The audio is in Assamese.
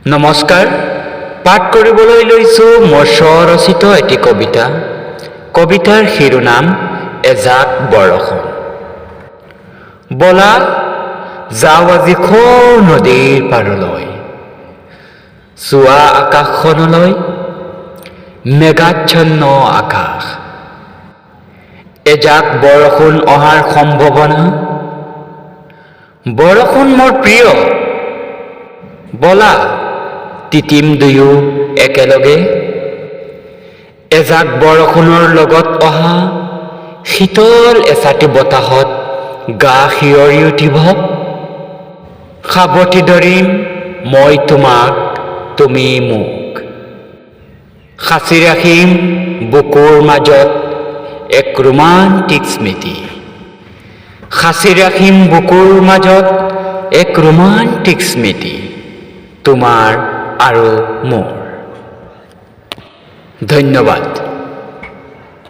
নমস্কাৰ। পাঠ কৰিবলৈ লৈছোঁ মোৰ স্বৰচিত এটি কবিতা। কবিতাৰ শিৰোনাম এজাক বৰষুণ। বলা যাওঁ আজি সৌ নদীৰ পাৰলৈ, চোৱা আকাশখনলৈ, মেঘাচ্ছন্ন আকাশ, এজাক বৰষুণ অহাৰ সম্ভাৱনা। বৰষুণ মোৰ প্ৰিয়। বলা তিতিম দুয়ো একেলগে। এজাক বৰষুণৰ লগত অহা শীতল এচাটি বতাহত গা শিয়ৰি উঠিব। সাৱটি ধৰিম মই তোমাক, তুমি মোক। সাঁচি ৰাখিম বুকুৰ মাজত এক ৰোমান্টিক স্মৃতি। সাঁচি ৰাখিম বুকুৰ মাজত এক ৰোমান্টিক স্মৃতি তোমাৰ আৰু মোৰ। ধন্যবাদ।